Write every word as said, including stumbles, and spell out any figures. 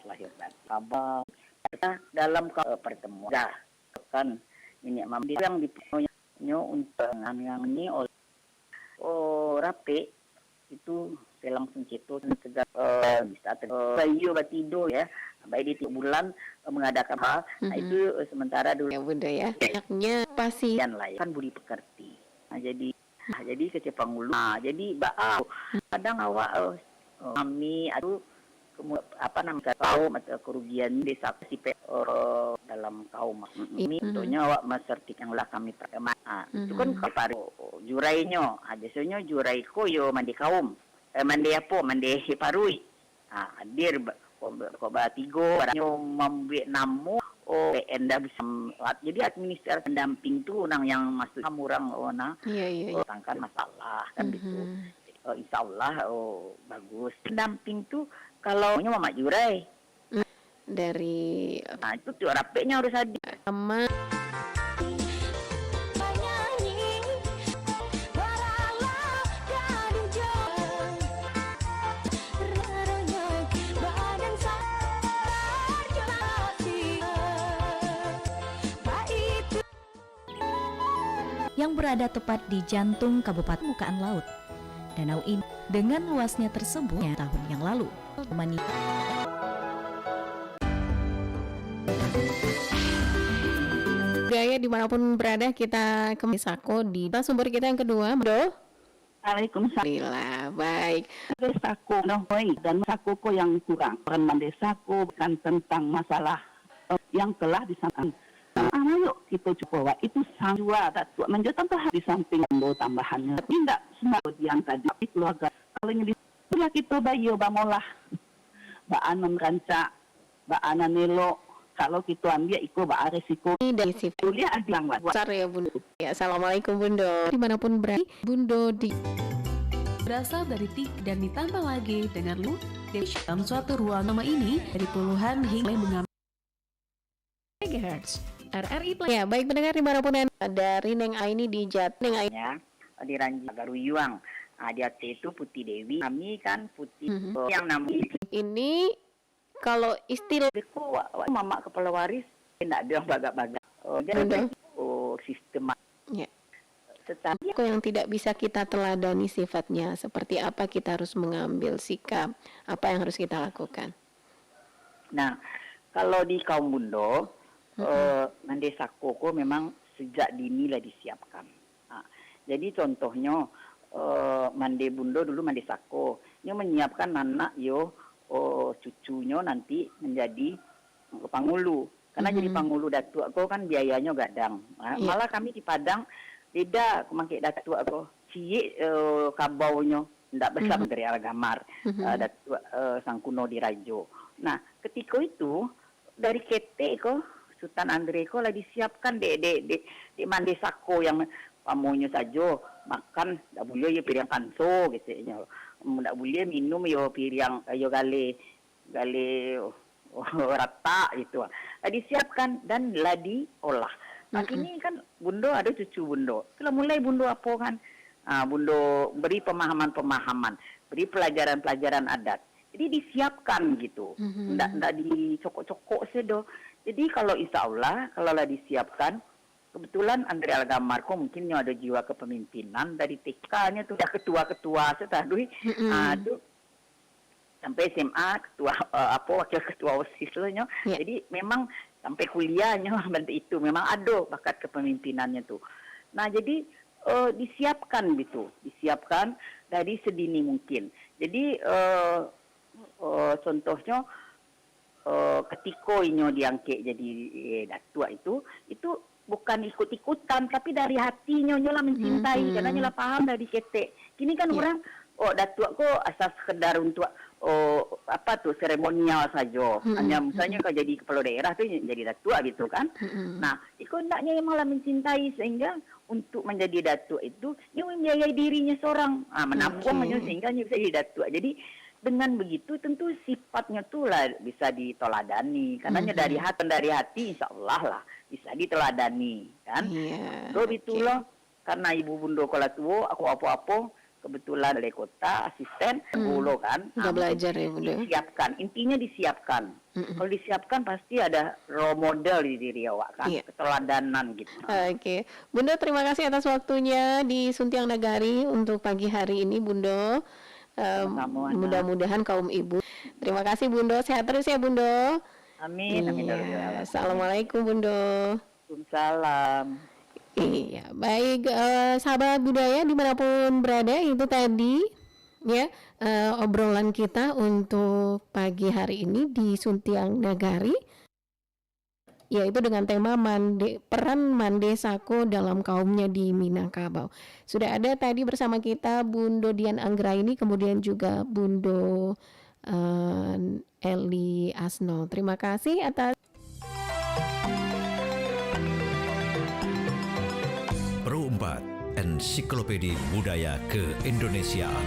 lahir batin. Abang, dalam ka-, pertemuan, dah, kan, ini mambi yang di nyo untuk ngangangi oleh, oh, rapek, itu selang sengketo, segala, eh, bisa ter-, eh, iyo batido, ya, baik di tiap bulan, eh, mengadakan hal, nah, itu, eh, sementara dulu. Ya, Bunda, ya. Banyaknya pasti. Dan lain kan budi pekerti. Nah, jadi, nah, jadi kecil pangulu. Nah, jadi baa, kadang awak, eh, eh, kami atau kemu-, apa nama, kaum atau kerugian desa si pe-, eh, dalam kaum. Mm, ini contohnya awak masertik yang lah kami perkemahan. Ah, itu kan kalau paru jurainyo, ah, biasonyo jurai ko yo mandi kaum. Eh, mandi apo? Mandi paruik. Ah, hadir ba-, ko, ko batigo, baranyo mambuek namo, oh, P N dah bisa, jadi administrasi pendamping tu nang yang masuk kamu urang, oh, nah, iya, iya, oh, iya, tangkan masalah, kan gitu. Oh, insya Allah, oh, bagus. Pendamping tu kalau nyo mamak jurai. Hmm. Dari, nah, itu tu rapeknya harus hadir. Sama. Yang berada tepat di jantung Kabupaten Mukaan Laut. Danau ini dengan luasnya tersebut tahun yang lalu. Mani- Gaya dimanapun berada, kita kembali sako di sumber kita yang kedua, Bro. Waalaikumsalam. Alhamdulillah, baik. Mandeh sako, noh, hoi, dan sako ko yang kurang. Bukan mandeh sako, bukan tentang masalah, eh, yang telah disampaikan. Ah, ayo, kito cubo buat. Itu sang jua, Datuak, manjua tambahan di samping ambo tambahannyo. Tapi indak semua dian tadi, tapi keluarga. Kalau yang di-, itulah kito bayo bamolah. Baa nan rancak, baa nan elok. Kalau kito ambiak iko baa resiko. Ini dari si Tuliah Adiang, Wan. Besar ya, Bun. Ya, assalamualaikum, Bundo. Dimanapun berada, Bundo di berasal dari tik dan ditambah lagi dengan lu. Dalam suatu ruang nama ini dari puluhan hingga mengambil megahertz. R R I Play. Ya, baik pendengar dimanapun Anda, dari Neng Aini di Jat-, Neng Aini. Ya, di Ranji Garuyuang. Ah, di Aceh itu Putih Dewi. Kami kan Putih, mhm, yang namanya ini kalau istilah. Beko, wak, wak, mamak kepala waris, indak ado yang bagak-bagak. Oh, jadi, oh, sistem. Ya. Tetapi kok yang tidak bisa kita teladani sifatnya, seperti apa kita harus mengambil sikap, apa yang harus kita lakukan? Nah, kalau di kaum Bundo, eh, mandeh sako ko memang sejak dini lah disiapkan. Nah, jadi contohnyo, eh, mandeh Bundo dulu mandeh sako. Nyo menyiapkan anak yo, oh, cucunyo nanti menjadi pangulu. Karena jadi pangulu datuak ko kan biayanyo gadang. Ma-, malah kami di Padang, beda mangkek datuak ko. Ciek, eh, kabaunyo, ndak basa Menteri Algamar, eh, Datuak, eh, Sangkuno Dirajo. Nah, ketiko itu, dari ketek ko, Sutan Andre ko lah disiapkan dek, dek, dek, dek mandeh sako yang pamonyo sajo makan, ndak buliah yo piriang kanso, keteknyo. Ndak buliah minum yo piriang, yo galeh, galeh, oh, ratak gitu. Lah disiapkan dan lah diolah. Nah, kini kan Bundo ado cucu Bundo. Itulah mulai Bundo apo kan, ah, Bundo beri pemahaman-pemahaman, beri pelajaran-pelajaran adat. Jadi disiapkan gitu. Ndak, ndak dicokok-cokok se doh. Jadi kalau insya Allah, kalau lah disiapkan, kebetulan Andre Algamar ko mungkin nyo ado jiwa kepemimpinan dari T K-nyo tu, dah ketua-ketua se tah, Dui. Ah, tu sampai S M A ketua, eh, apo, wakil ketua OSIS lah nyo. Ya. Jadi memang sampai kuliahnyo bantu itu, memang ado bakat kepemimpinannyo tu. Nah, jadi, eh, disiapkan gitu, disiapkan dari sedini mungkin. Jadi, eh, eh, contohnyo, eh, ketiko inyo diangkek jadi, eh, datuak itu, itu bukan ikut-ikutan, tapi dari hatinyo, nyo lah mencintai, karena nyo lah paham dari ketek. Kini kan orang, oh, datuak ko asal sekedar untuk, oh, apa tu, seremonial sajo. Hanya misalnya kau jadi kepala daerah tu jadi datuak gitu kan. Nah, iko hendaknya memang lah mencintai sehingga untuk menjadi datuak itu, nyo membiayai dirinyo seorang. Ah, menabung nyo sehingga nyo bisa jadi datuak. Jadi, dengan begitu, tentu sifatnyo tu lah bisa ditoladani. Karena nyo dari hati, dari hati, insya Allah lah bisa ditoladani, kan? Iya, betul, oke. Karena ibu bundo ko lah tuo, aku apo-apo, Kebetulan balai kota, asisten, Hmm. guru kan. Udah Ah, mungkin belajar ya, Bunda? disiapkan. Intinya disiapkan. Mm-mm. Kalau disiapkan, pasti ada role model di diri awak kan, Iya. keteladanan gitu. Ah. Oke, Bunda, terima kasih atas waktunya di Suntiang Nagari untuk pagi hari ini, Bunda. Eh, Sama-sama, Ana. Mudah-mudahan kaum ibu. Terima kasih, Bunda. Sehat terus ya, Bunda. Amin, amin, ya Rabbal Iya. Alamin. Assalamualaikum, Bunda. Waalaikumsalam. Iya, baik, eh, sahabat budaya dimanapun berada, itu tadi ya, eh, obrolan kita untuk pagi hari ini di Suntiang Nagari, yaitu dengan tema Mande, peran Mande Sako dalam kaumnya di Minangkabau. Sudah ada tadi bersama kita Bundo Dian Anggraini, kemudian juga Bundo, eh, Eli Asno. Terima kasih atas Pro empat, Ensiklopedi Budaya Keindonesiaan.